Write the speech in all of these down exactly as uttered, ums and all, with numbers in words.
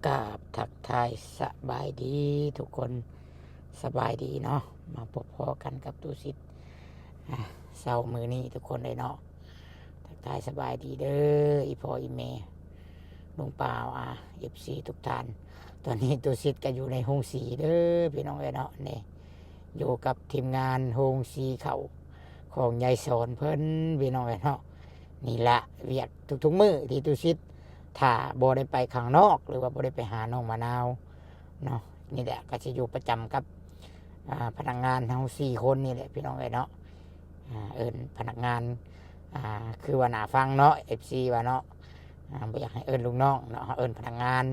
กราบทักทายสบายดีทุกคน สบายดีเนาะ มาพบพ้อกันกับตู้สิทธิ์ อ่า เช้ามื้อนี้ทุกคนเลยเนาะ ทักทายสบายดีเด้อ อีพ่ออีแม่ ลุงปาว อ่า เอฟซี ทุกท่าน ตอนนี้ตู้สิทธิ์ก็อยู่ในโฮงสีเด้อ พี่น้องเอ้ยเนาะ นี่ อยู่กับทีมงานโฮงสีข้าวของยายสอนเพิ่น พี่น้องเอ้ยเนาะ นี่ละเวียกทุกๆมื้อที่ตู้สิทธิ์ ถ้าบ่ได้ไปข้างนอก หรือว่าบ่ได้ไปหาน้องมะนาวเนาะ นี่แหละก็สิอยู่ประจำกับ อ่า พนักงานเฮาสี่คนนี่แหละ พี่น้องเอ้ยเนาะ อ่า เอิ้นพนักงาน อ่า คือว่าน่าฟังเนาะ เอฟซี ว่าเนาะ อ่า บ่อยากให้เอิ้นลูกน้องเนาะ เอิ้นพนักงาน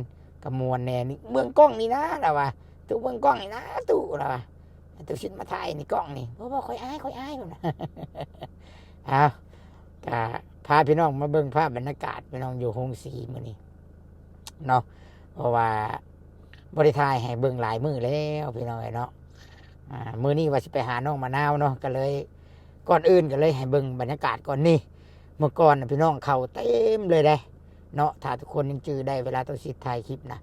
ก็ม่วนแน่ นี่เบิ่งกล้องนี่นะ ล่ะว่า "ตู้เบิ่งกล้องนี่นะ ตู้" ล่ะว่า "ตู้สิทธิ์มาถ่ายนี่กล้องนี่" "บ่ บ่ ข่อยอาย ข่อยอาย" เพิ่นว่า เอา ก็พาพี่น้องมาเบิ่งภาพบรรยากาศพี่น้องอยู่โฮงสีมื้อนี้เนาะ เพราะว่าบ่ได้ถ่ายให้เบิ่งหลายมื้อแล้วพี่น้องเอ้ยเนาะ อ่า มื้อนี้ว่าสิไปหาน้องมะนาวเนาะ ก็เลย ก่อนอื่นก็เลยให้เบิ่งบรรยากาศก่อนนี่ เมื่อก่อนน่ะพี่น้องเข้าเต็มเลยเด้เนาะ ถ้าทุกคนยังจื่อได้เวลาตู้สิทธิ์ถ่ายคลิปนะ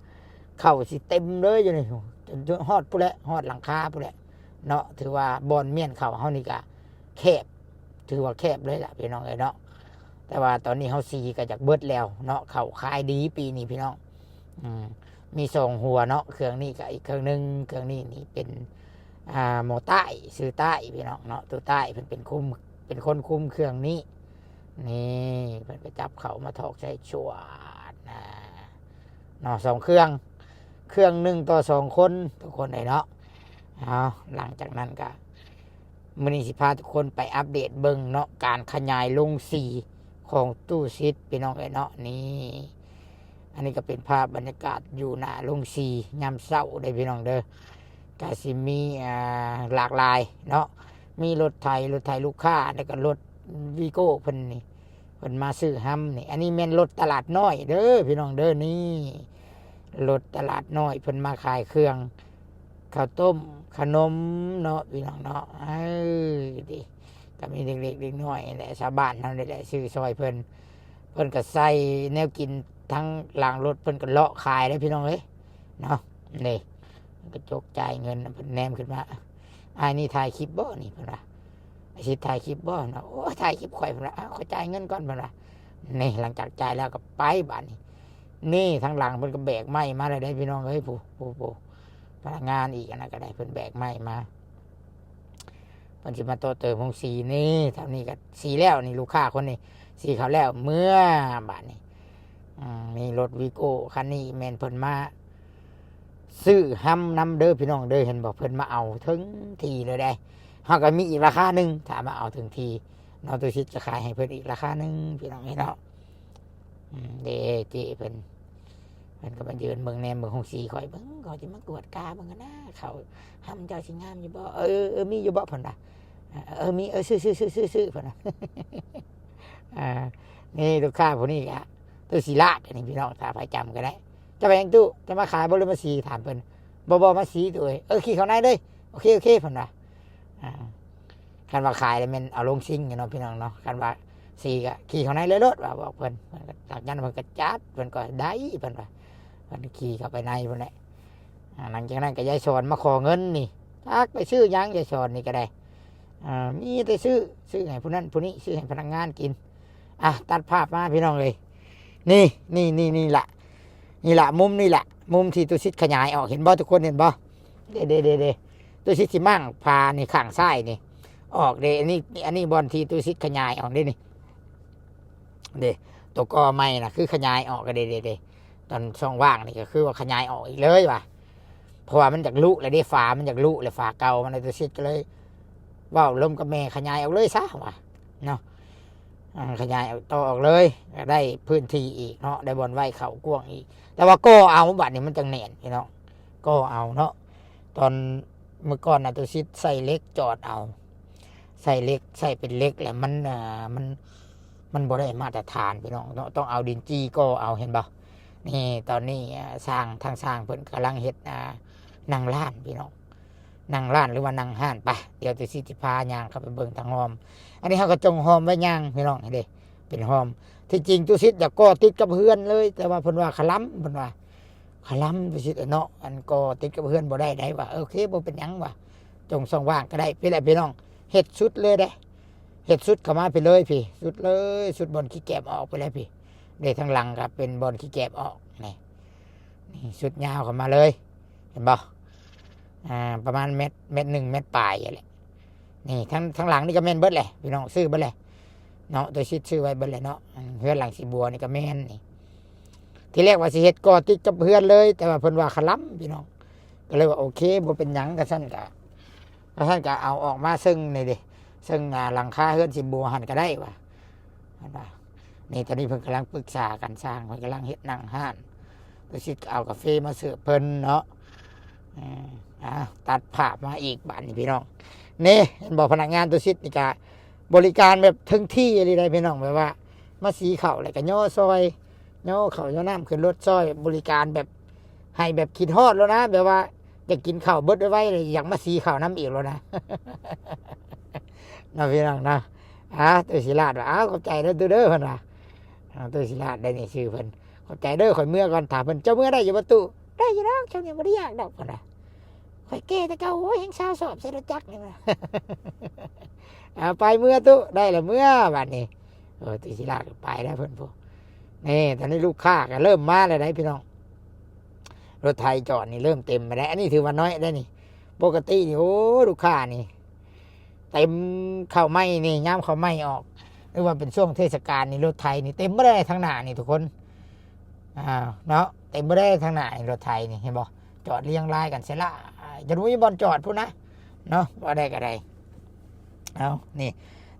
เข้าสิเต็มเลยอยู่นี่ จนฮอดพุ้นแหละ ฮอดหลังคาพุ้นแหละเนาะ ถือว่าบ่อนเมี่ยนเข้าเฮานี่ก็แคบ ถือว่าแคบเลยล่ะพี่น้องเอ้ยเนาะ แต่ว่าตอนนี้เฮาสีก็อยากเบิดแล้วเนาะ เข้าขายดีปีนี้พี่น้อง อืม มีสองหัวเนาะ เครื่องนี้กับอีกเครื่องหนึ่ง เครื่องนี้นี่เป็น อ่า หมอใต้ ชื่อใต้พี่น้องเนาะ ตู้ใต้เพิ่นเป็นคุม เป็นคนคุมเครื่องนี้ นี่เพิ่นก็จับเข้ามาถอกใส่ชวดนะ เนาะ สองเครื่อง เครื่องหนึ่งต่อสองคน ทุกคนเลยเนาะ เอา หลังจากนั้นก็ มื้อนี้สิพาทุกคนไปอัปเดตเบิ่งเนาะ การขยายโฮงสีของตู้สิทธิ์พี่น้องเอ้ยเนาะ นี่ อันนี้ก็เป็นภาพบรรยากาศอยู่หน้าโฮงสียามเช้าเด้อพี่น้องเด้อ ก็สิมี อ่า หลากหลายเนาะ มีรถไถ รถไถลูกค้า แล้วก็รถวีโก้เพิ่นนี่ เพิ่นมาซื้อหำนี่ อันนี้แม่นรถตลาดน้อยเด้อพี่น้องเด้อ นี่ รถตลาดน้อยเพิ่นมาขายเครื่อง ข้าวต้ม ขนมเนาะพี่น้องเนาะ เออ ดิ ก็มีเด็กๆ เด็กน้อยนี่แหละ ชาวบ้านเฮานี่แหละ ซื้อซอยเพิ่น เพิ่นก็ใส่แนวกินทั้งหลังรถ เพิ่นก็เลาะขายเด้อพี่น้องเอ้ย เนาะ นี่ เพิ่นก็จกจ่ายเงิน เพิ่นแนมขึ้นมา "อ้ายนี่ถ่ายคลิปบ่นี่" เพิ่นว่า "อ้ายสิถ่ายคลิปบ่" เนาะ "โอ้ย ถ่ายคลิปข่อย" เพิ่นว่า "อ้าว ขอจ่ายเงินก่อน" เพิ่นว่า นี่ หลังจากจ่ายแล้วก็ไปบาดนี้ นี่ ทางหลังเพิ่นก็แบกไม้มาเลยเด้อพี่น้องเอ้ย ผู้ ผู้ ผู้ พนักงานอีกอันนั้นก็ได้ เพิ่นแบกไม้มา เพิ่นสิมาต่อเติมโฮงสีนี่ เท่านี้ก็สีแล้วนี่ ลูกค้าคนนี้ สีเขาแล้ว เมื่อบาดนี้ อืม มีรถวีโก้คันนี้แม่นเพิ่นมาซื้อหำนำเด้อพี่น้องเด้อ เห็นบ่ เพิ่นมาเอาถึงที่เลยเด้ เฮาก็มีอีกราคาหนึ่ง ถ้ามาเอาถึงที่เนาะ ตู้สิทธิ์จะขายให้เพิ่นอีกราคาหนึ่งพี่น้องเอ้ยเนาะ อืม เด้ เจ้เพิ่น เพิ่นก็มายืนเบิ่งแนมเบิ่งโฮงสีข่อย "เบิ่ง ข่อยสิมากวดกาเบิ่งกันนะ เขาหำเจ้าสิงามอยู่บ่ เออ เออ มีอยู่บ่" เพิ่นว่า "เออ มี เออ ซื้อ ซื้อ ซื้อ ซื้อ ซื้อ" เพิ่นว่า อ่า นี่ลูกค้าผู้นี้ก็ ตู้สีลาด อันนี้พี่น้อง ถ้าไผจำก็ได้ "เจ้าไปหยังตู้ เจ้ามาขายบ่หรือมาสี" ถามเพิ่น "บ่ บ่ มาสีตู้เอ้ย" "เออ ขี่เข้าในเลย" "โอเค โอเค" เพิ่นว่า อ่า คันว่าขายแล้วแม่นเอาลงซิงค์เนาะพี่น้องเนาะ คันว่าสีก็ขี่เข้าในเลยโลดว่า บอกเพิ่น เพิ่นก็ จากนั้นเพิ่นก็จัด เพิ่นก็ได้ เพิ่นว่า เพิ่นขี่เข้าไปในพุ้นแหละ อ่า หลังจากนั้นก็ยายสอนมาขอเงินนี่ จักไปซื้อหยังยายสอนนี่ก็ได้ อ่า มีแต่ซื้อ ซื้อให้ผู้นั้นผู้นี้ ซื้อให้พนักงานกิน อ่ะ ตัดภาพมาพี่น้องเอ้ย นี่ นี่ นี่ นี่ละ นี่ละ มุมนี่ละ มุมที่ตู้สิทธิ์ขยายออก เห็นบ่ทุกคน เห็นบ่ เด้ เด้ เด้ เด้ ตู้สิทธิ์สิมั่งพานี่ข้างซ้ายนี่ ออกเด้ อันนี้ อันนี้บ่อนที่ตู้สิทธิ์ขยายออกเด้นี่ เด้ ตัวกอใหม่น่ะ คือขยายออกก็เด้ เด้ เด้ ตอนช่องว่างนี่ก็คือว่าขยายออกอีกเลยว่ะ เพราะว่ามันอยากลุแล้วเด้ ฝามันอยากลุแล้ว ฝาเก่ามันน่ะ ตู้สิทธิ์ก็เลย เว้าลมกับแม่ขยายออกเลยซะว่ะ เนาะ อ่า ขยายออกต่อออกเลย ก็ได้พื้นที่อีกเนาะ ได้บ่อนไว้เข้ากว้างอีก แต่ว่ากอเอา บัดนี้มันจังแน่นพี่น้อง กอเอาเนาะ ตอนเมื่อก่อนน่ะ ตู้สิทธิ์ใส่เหล็กจอดเอา ใส่เหล็ก ใส่เป็นเหล็กแหละ มัน อ่า มัน มันบ่ได้มาตรฐานพี่น้องเนาะ ต้องเอาดินจี้กอเอา เห็นบ่ นี่ ตอนนี้ อ่า ช่าง ทางช่างเพิ่นกำลังเฮ็ด อ่า นั่งร้านพี่น้อง นั่งร้านหรือว่านั่งห้าน ไป เดี๋ยวตู้สิทธิ์สิพาย่างเข้าไปเบิ่งทางห้อม อันนี้เฮาก็จงห้อมไว้ย่างพี่น้อง นี่เด้ เป็นห้อม ที่จริงตู้สิทธิ์อยากก่อติดกับเฮือนเลย แต่ว่าเพิ่นว่าขะลำ เพิ่นว่า คาลำไปสิเนาะ อันก็ติดกับเฮือนบ่ได้ได้ว่า โอเค บ่เป็นหยังว่า จงช่องว่างก็ได้ พี่แหละพี่น้อง เฮ็ดสุดเลยเด้ เฮ็ดสุดเข้ามาพี่เลยพี่ สุดเลย สุดบ่อนขี้แกบออกไปเลยพี่ เด้ ทางหลังก็เป็นบ่อนขี้แกบออก นี่ นี่สุดยาวเข้ามาเลย เห็นบ่ อ่า ประมาณเมตร เมตรหนึ่ง เมตรปลายนี่แหละ นี่ ทั้ง ทั้งหลังนี่ก็แม่นเบิดแหละ พี่น้อง ซื้อเบิดแหละ เนาะ ตัวชิดซื้อไว้เบิดแหละเนาะ อันเฮือนหลังสีบัวนี่ก็แม่นนี่ ทีแรกว่าสิเฮ็ดก่อติดกับเฮือนเลย แต่ว่าเพิ่นว่าคาลำพี่น้อง ก็เลยว่าโอเค บ่เป็นหยัง กะซั่นกะ กะซั่นกะเอาออกมาเซิ่งนี่เด้ เซิ่ง อ่า หลังคาเฮือนสีบัวหั่นก็ได้ว่า เพิ่นว่า นี่ ตอนนี้เพิ่นกำลังปรึกษากัน ช่างเพิ่นกำลังเฮ็ดนั่งฮ้าน ตัวชิดก็เอากาแฟมาเสิร์ฟเพิ่นเนาะ อ่า อ่า ตัดภาพมาอีกบาดนี้พี่น้อง นี่ เห็นบ่ พนักงานตัวชิดนี่กะบริการแบบถึงที่อีหลีได้พี่น้อง แบบว่า มาสีข้าวแล้วก็ย่อซอย ย่อข้าวย่อน้ำขึ้นรถซอย บริการแบบ ให้แบบคิดฮอดแล้วนะ แบบว่าอยากกินข้าวเบิดไวๆเลย อยากมาสีข้าวนำอีกแล้วนะ เนาะพี่น้องเนาะ อ่า ตัวศิลาดว่า อ้าว ขอบใจเด้อ ตู้เด้อ เพิ่นว่า อ่า ตัวศิลาดได้นี่ชื่อเพิ่น ขอบใจเด้อ ข่อยเมือก่อน ถามเพิ่น เจ้าเมือได้อยู่บ่ตู้ ได้อยู่ดอก ช่วงนี้บ่ได้ยากดอก เพิ่นว่า ข่อยแก่แต่เก่า โอ้ย แฮงซาวสอบใส่รถจักรนี่ว่า อ่า ไปเมือตู้ ได้ละเมือ บัดนี้ เออ ตู้ศิลาดก็ไปแล้วเพิ่นพู้น นี่ ตอนนี้ลูกค้าก็เริ่มมาแล้วได้พี่น้อง รถไถจอดนี่เริ่มเต็มไปแล้ว อันนี้ถือว่าน้อยได้นี่ ปกตินี่ โอ้ ลูกค้านี่ เต็ม ข้าวไหม้นี่ ยามข้าวไหม้ออก หรือว่าเป็นช่วงเทศกาลนี่ รถไถนี่เต็มบ่ได้ทางหน้านี่ทุกคน อ่า เนาะ เต็มบ่ได้ทางหน้านี่ รถไถนี่ เห็นบ่ จอดเรียงรายกันเสียละ จนบ่มีบ่อนจอดพู้นนะ เนาะ ว่าได้ก็ได้ เอา นี่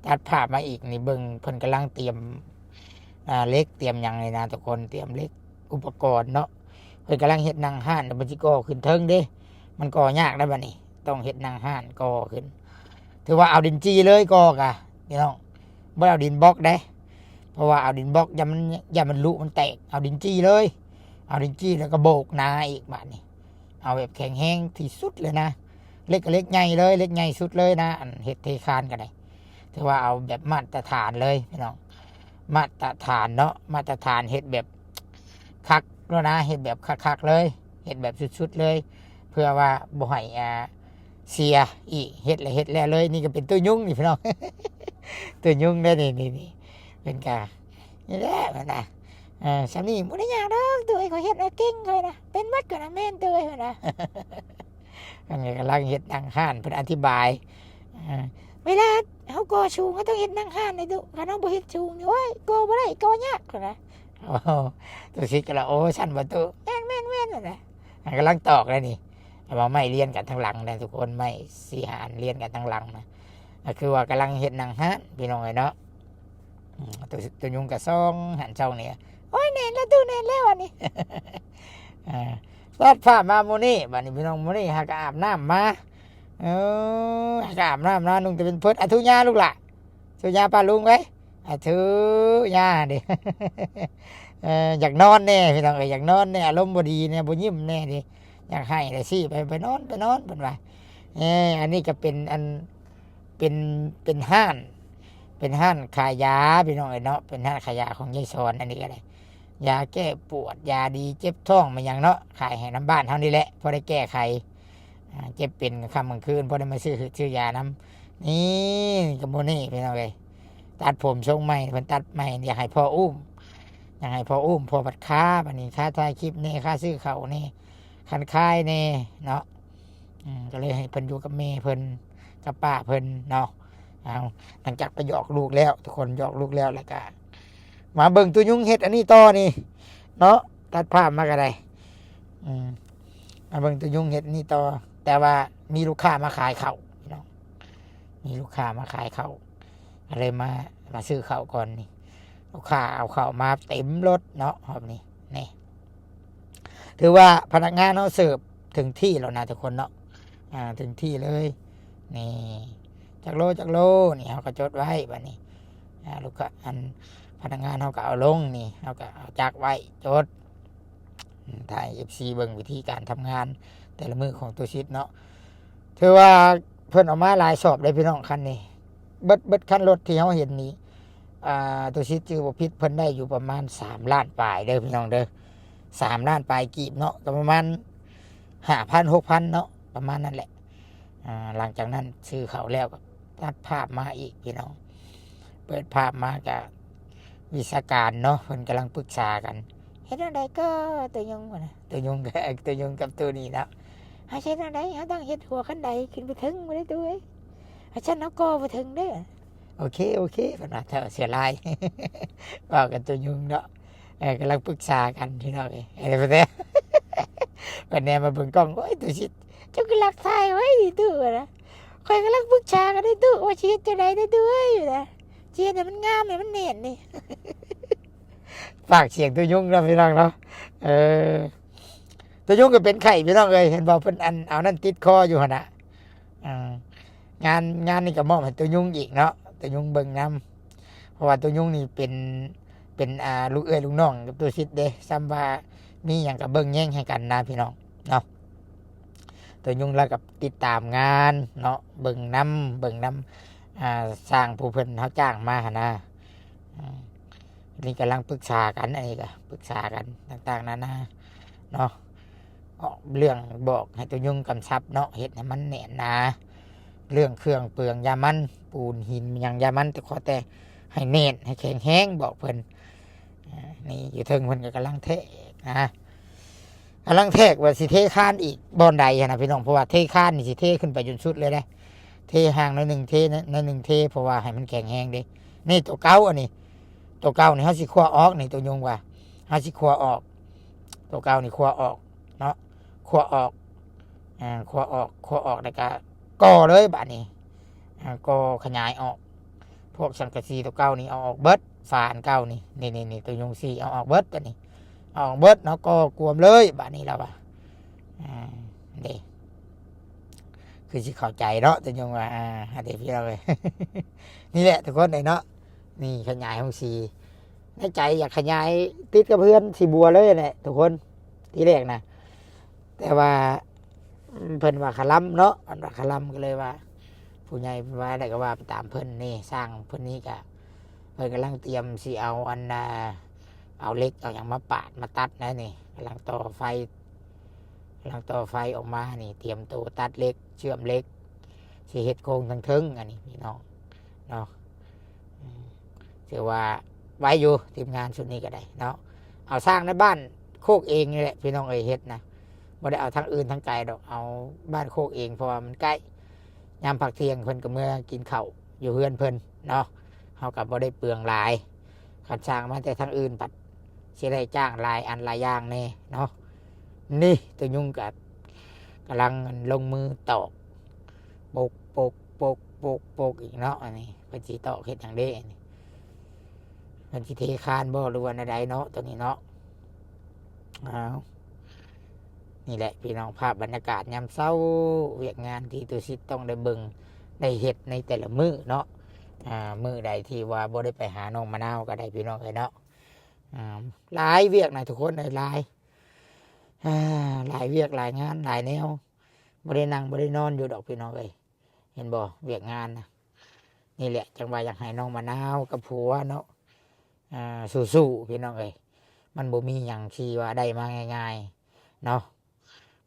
ตัดภาพมาอีกนี่ เบิ่งเพิ่นกำลังเตรียม อ่า เหล็กเตรียมหยังเลยนะทุกคน เตรียมเหล็กอุปกรณ์เนาะ เพิ่นกำลังเฮ็ดนั่งฮ้าน แล้วเพิ่นสิก่อขึ้นเทิงเด้ มันก่อยากได้บัดนี้ ต้องเฮ็ดนั่งฮ้านก่อขึ้น ถือว่าเอาดินจี้เลยก่อกะ พี่น้อง บ่ได้เอาดินบล็อกเด้ เพราะว่าเอาดินบล็อกย่านมัน ย่านมันลุมันแตก เอาดินจี้เลย เอาดินจี้แล้วก็โบกหนาอีกบาดนี้ เอาแบบแข็งแรงที่สุดเลยนะ เหล็กก็เหล็กใหญ่เลย เหล็กใหญ่สุดเลยนะ อันเฮ็ดเทคานก็ได้ ถือว่าเอาแบบมาตรฐานเลยพี่น้อง มาตรฐานเนาะ มาตรฐานเฮ็ดแบบคักแล้วนะ เฮ็ดแบบคักๆเลย เฮ็ดแบบสุดๆเลย เพื่อว่าบ่ให้ อ่า เสียอีก เฮ็ดแล้วเฮ็ดแล้วเลย นี่ก็เป็นตู้ยุงนี่พี่น้อง ตู้ยุงได้นี่ นี่ นี่ เป็นกา นี่แหละมันนะ เออ สามีบ่ได้ยากดอก ตัวเองเขาเฮ็ดเอาเก่งเลยนะ เป็นหมดก็นะ แม่นตัวเองนะ อันนี้กำลังเฮ็ดนั่งฮ้าน เพิ่นอธิบาย เออ เวลาเฮาก่อสูง เฮาต้องเฮ็ดนั่งฮ้านนี่ตุ คันเฮาบ่เฮ็ดสูงนี่ โอ้ย ก่อบ่ได้ ก่อยาก เพิ่นนะ โอ้ ตุสิกะละ โอ้ ซั่นบ่ตุ แม่น แม่น แม่น นั่นแหละ อันกำลังตอกเลยนี่ เอามาไม้เรียงกันทางหลังนะทุกคน ไม้สี่ห้าอันเรียงกันทางหลังนะ ก็คือว่ากำลังเฮ็ดนั่งฮ้าน พี่น้องเอ้ยเนาะ อืม ตัว ตัวยุงกะซ่องหันซ่องนี่ โอ้ย แน่นแล้วตุ แน่นแล้วอันนี้ อ่า ตัดภาพมามื้อนี้ บัดนี้พี่น้อง มื้อนี้หากะอาบน้ำมา เออ หากะอาบน้ำนะ นุ่งแต่เป็นเพิด อะ ทุย่าลูกหล่ะ ทุย่าป้าลุงไว้ อะ ทุย่าเด้ เออ อยากนอนแน่พี่น้องเอ้ย อยากนอนแน่ อารมณ์บ่ดีแน่ บ่ยิ้มแน่เด้ อยากไห้แหละ ซี้ไป ไปนอน ไปนอน เพิ่นว่า เออ อันนี้ก็เป็นอัน เป็น เป็นฮ้าน เป็นฮ้านขายยาพี่น้องเอ้ยเนาะ เป็นฮ้านขายยาของยายสอน อันนี้ก็ได้ ยาแก้ปวด ยาดีเจ็บท้องมาหยังเนาะ ขายให้นำบ้านเฮานี่แหละ พอได้แก้ไข อ่า เจ็บเป็นค่ำกลางคืน พอได้มาซื้อ ซื้อยานำ นี่ก็มื้อนี้พี่น้องเอ้ย ตัดผมทรงใหม่ เพิ่นตัดใหม่ อยากให้พ่ออุ้ม อยากให้พ่ออุ้ม พ่อบัดคา บัดนี้คาถ่ายคลิปแน่ คาซื้อข้าวแน่ คันคายแน่เนาะ อืม ก็เลยให้เพิ่นอยู่กับแม่เพิ่น กับป้าเพิ่นเนาะ เอา หลังจากไปหยอกลูกแล้ว ทุกคนหยอกลูกแล้ว แล้วก็ มาเบิ่งตู้ยุงเฮ็ดอันนี้ต่อนี่ เนาะ ตัดภาพมาก็ได้ อืม มาเบิ่งตู้ยุงเฮ็ดนี่ต่อ แต่ว่ามีลูกค้ามาขายข้าวพี่น้อง มีลูกค้ามาขายข้าว ก็เลยมา มาซื้อข้าวก่อนนี่ ลูกค้าเอาข้าวมาเต็มรถเนาะ รอบนี้ นี่ ถือว่าพนักงานเฮาเสิร์ฟถึงที่แล้วนะทุกคนเนาะ อ่า ถึงที่เลย นี่ จักโล จักโล นี่เฮาก็จดไว้บัดนี้ อ่า ลูกค้า อัน พนักงานเฮาก็เอาลงนี่ เฮาก็เอาจักไว้ จด อืม ถ่าย เอฟซี เบิ่งวิธีการทำงานแต่ละมื้อของตู้ชิดเนาะ ถือว่าเพิ่นเอามาหลายสอบเลยพี่น้อง คันนี้ เบิด เบิดคันรถที่เฮาเห็นนี่ อ่า ตู้ชิดจื่อบ่ผิด เพิ่นได้อยู่ประมาณสามล้านปลายเด้อพี่น้องเด้อ สามล้านปลายกีบเนาะ ก็ประมาณห้าพัน หกพัน เนาะ ประมาณนั้นแหละ อ่า หลังจากนั้นซื้อเขาแล้วก็ตัดภาพมาอีกพี่น้อง เปิดภาพมาก็วิชาการเนาะ เพิ่นกำลังปรึกษากัน เฮ็ดจั่งใด๋ก็ ตัวยงว่านะ ตัวยงกับ ตัวยงกับตัวนี้เนาะ เฮาสิเฮ็ดจั่งใด๋ เฮาต้องเฮ็ดหัวคันไดขึ้นไปเทิงบ่ได้ตัวเอ้ย อาจารย์เฮาก่อบ่เทิงเด้อ โอเค โอเค เพิ่นว่า เฒ่าเสียหลาย เว้ากันตัวยงเนาะ เออ กำลังปรึกษากันพี่น้องเอ้ย อะไรแบบนี้ เพิ่นแนมาเบิ่งกล้อง โอ้ย ตัวสิ เจ้าคือลักถ่ายไว้นี่ตู้นะ ข้อยกำลังปรึกษากันได้ตู้ ว่าสิเฮ็ดจั่งใด๋ได้ตู้เอ้ยนะ สิเฮ็ดให้มันงามให้มันแน่นนี่ ฝากเสียงตัวยงเนาะพี่น้องเนาะ เออ ตัวยงก็เป็นไข้พี่น้องเอ้ย เห็นบ่ เพิ่นอันเอานั่นติดคออยู่หั่นน่ะ อ่า งาน งานนี่ก็มอบให้ตัวยงอีกเนาะ ตัวยงเบิ่งนำ เพราะว่าตัวยงนี่เป็น เป็น อ่า ลูกเอื้อยลูกน้องกับตัวสิทธิ์เด้ ซ้ำว่ามีหยังก็เบิ่งแยงให้กันนะพี่น้องเนาะ ตัวยงแล้วก็ติดตามงานเนาะ เบิ่งนำ เบิ่งนำ อ่า ช่างผู้เพิ่นเฮาจ้างมาหั่นนะ อืม นี่กำลังปรึกษากัน อันนี้ก็ปรึกษากันต่างๆนานาเนาะ ออกเรื่องบอกให้ตัวยงกำชับเนาะ เฮ็ดให้มันแน่นหนา เรื่องเครื่องเปลืองอย่ามัน ปูนหินหยังอย่ามัน แต่ขอแต่ให้แน่น ให้แข็งแรง บอกเพิ่น อ่า นี่อยู่เทิงเพิ่นก็กำลังแทกนะ กำลังแทกว่าสิเทคานอีกบ่อนใดหั้นนะพี่น้อง เพราะว่าเทคานนี่สิเทขึ้นไปจนสุดเลยเด้ เทห่างหน่อยหนึ่ง เทหน่อยหนึ่ง เท เพราะว่าให้มันแข็งแรงเด้ นี่ตัวเก่าอันนี้ ตัวเก่านี่เฮาสิคว่ำออกนี่ ตัวยงว่า เฮาสิคว่ำออก ตัวเก่านี่คว่ำออกเนาะ คว่ำออก อ่า คว่ำออก คว่ำออกแล้วก็ก่อเลยบาดนี้ อ่า ก่อขยายออก พวกสังกะสีตัวเก่านี่เอาออกเบิด ฝาอันเก่านี่ นี่ นี่ นี่ ตัวยงสิเอาออกเบิดตัวนี้ เอาออกเบิดเนาะ ก่อกวมเลยบาดนี้แล้วว่า อ่า เด้ คือสิเข้าใจเนาะ ตัวยงว่า อ่า เด้พี่น้องเอ้ย นี่แหละทุกคนเอ้ยเนาะ นี่ขยายห้องสี ในใจอยากขยายติดกับเฮือนสีบัวเลยแหละทุกคน ทีแรกนะ แต่ว่า อืม เพิ่นว่าคาร่ำเนาะ เพิ่นว่าคาร่ำก็เลยว่า ผู้ใหญ่เพิ่นว่าได้ก็ว่าไปตามเพิ่นนี่ ช่างเพิ่นนี่ก็ เพิ่นกำลังเตรียมสิเอาอันน่ะ เอาเหล็กเอาหยังมาปาดมาตัดนะนี่ กำลังต่อไฟ กำลังต่อไฟออกมานี่ เตรียมตัวตัดเหล็ก เชื่อมเหล็ก สิเฮ็ดโครงเทิงๆ อันนี้พี่น้องเนาะ อืม ถือว่าไวอยู่ ทีมงานชุดนี้ก็ได้เนาะ เอาช่างในบ้านโคกเองนี่แหละพี่น้องเอ้ย เฮ็ดนะ บ่ได้เอาทางอื่นทางไกลดอก เอาบ้านโคกเอง เพราะว่ามันใกล้ ยามพักเที่ยงเพิ่นก็เมือกินข้าวอยู่เฮือนเพิ่นเนาะ เฮาก็บ่ได้เปลืองหลาย คันช่างมาแต่ทางอื่นพัดสิได้จ้างหลายอันหลายอย่างแน่เนาะ นี่ตัวยงก็กำลังลงมือตอก ปก ปก ปก ปก ปกอีกเนาะ อันนี้เพิ่นสิตอกเฮ็ดหยังเด้ อันนี้ เพิ่นสิเทคานบ่ หรือว่าแนวใดเนาะ ตัวนี้เนาะ อ้าว นี่แหละพี่น้อง ภาพบรรยากาศยามเช้า เวียกงานที่ตุสิทธิ์ต้องได้เบิ่งได้เฮ็ดในแต่ละมื้อเนาะ อ่า มื้อใดที่ว่าบ่ได้ไปหาน้องมะนาวก็ได้พี่น้องเอ้ยเนาะ อ่า หลายเวียกนะทุกคนเอ้ย หลาย อ่า หลายเวียกหลายงานหลายแนว บ่ได้นั่งบ่ได้นอนอยู่ดอกพี่น้องเอ้ย เห็นบ่ เวียกงานนะ นี่แหละจั่งว่าอยากให้น้องมะนาวกับผัวเนาะ อ่า สู้ๆ พี่น้องเอ้ย มันบ่มีหยังที่ว่าได้มาง่ายๆ เนาะ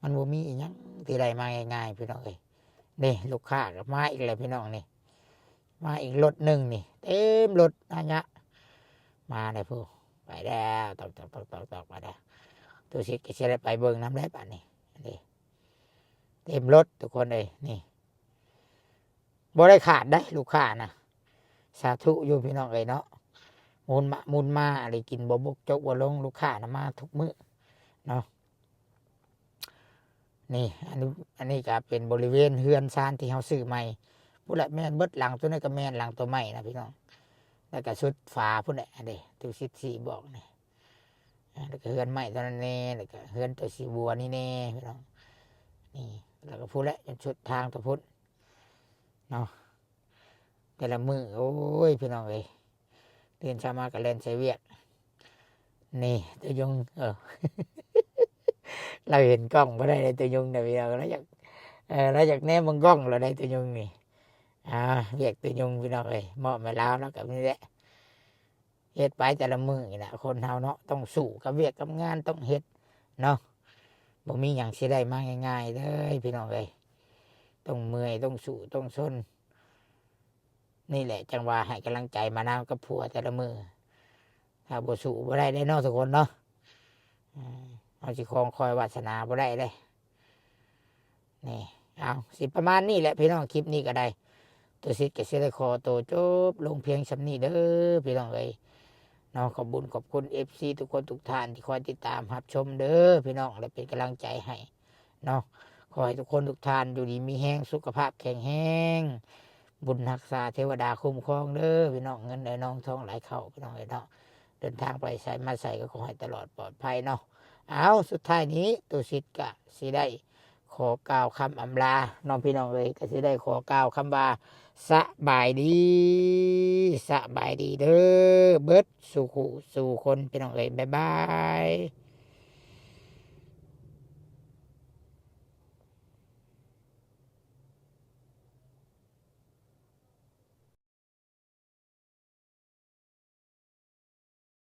มันบ่มีอิหยังที่ได้มาง่ายๆ พี่น้องเอ้ย นี่ลูกค้าก็มาอีกแล้วพี่น้องนี่ มาอีกรถหนึ่งนี่ เต็มรถนะยะ มาเลยพู้น ไปแล้ว ตอกๆๆๆ ไปแล้ว ตุสิทธิ์ก็สิได้ไปเบิ่งนำแล้วบัดนี้ นี่ เต็มรถทุกคนเอ้ย นี่ บ่ได้ขาดเด้ลูกค้านะ สาธุอยู่พี่น้องเอ้ยเนาะ หมุนมาหมุนมา อะไรกินบ่บกจกบ่ลง ลูกค้านะมาทุกมื้อเนาะ นี่ อันนี้ อันนี้ก็เป็นบริเวณเฮือนซานที่เฮาซื้อใหม่ พู้นแหละแม่นเบิดหลัง ตัวนี้ก็แม่นหลังตัวใหม่นะพี่น้อง แล้วก็สุดฝาพู้นแหละ อันนี้ตุสิทธิ์สิบอกนี่ อ่า แล้วก็เฮือนใหม่ตัวนั้นแน่ แล้วก็เฮือนตัวสีบัวนี่แน่พี่น้อง นี่ แล้วก็พู้นแหละจนสุดทางตัวพุ้นเนาะ แต่ละมื้อ โอ้ย พี่น้องเอ้ย ตื่นเช้ามาก็แล่นใส่เวียก นี่ตัวยง เออ เราเห็นกล้องบ่ได้เลยตัวยงนะพี่น้อง เราอยาก เออ เราอยากแนมเบิ่งกล้อง เราได้ตัวยงนี่ อ่า เวียกตัวยงพี่น้องเอ้ย มอบให้ลาว แล้วก็นี่แหละ เฮ็ดไปแต่ละมื้อนี่แหละ คนเฮาเนาะ ต้องสู้กับเวียกกับงาน ต้องเฮ็ด เนาะ บ่มีหยังสิได้มาง่ายๆเด้อพี่น้องเอ้ย ต้องเมื่อย ต้องสู้ ต้องซน นี่แหละจั่งว่าให้กำลังใจมานาวกับผัวแต่ละมื้อ ถ้าบ่สู้บ่ได้เด้เนาะทุกคนเนาะ อืม เฮาสิคองคอยวาสนาบ่ได้เด้ นี่ เอา สิประมาณนี้แหละพี่น้อง คลิปนี้ก็ได้ ตุสิทธิ์ก็สิได้ขอตัวจบลงเพียงส่ำนี้เด้อพี่น้องเอ้ย เนาะ ขอบบุญขอบคุณ เอฟซี ทุกคนทุกท่านที่คอยติดตามรับชมเด้อพี่น้อง และเป็นกำลังใจให้เนาะ ขอให้ทุกคนทุกท่านอยู่ดีมีแฮง สุขภาพแข็งแรง บุญรักษาเทวดาคุ้มครองเด้อพี่น้อง เงินไหลนองทองไหลเข้าพี่น้องเอ้ยเนาะ เดินทางไปไสมาไสก็ขอให้ตลอดปลอดภัยเนาะ เอา สุดท้ายนี้ตุสิทธิ์ก็สิได้ขอกล่าวคำอำลาเนาะพี่น้องเอ้ย ก็สิได้ขอกล่าวคำว่า สบายดี สบายดีเด้อ เบิดสู่คู่สู่คนพี่น้องเอ้ย บ๊ายบาย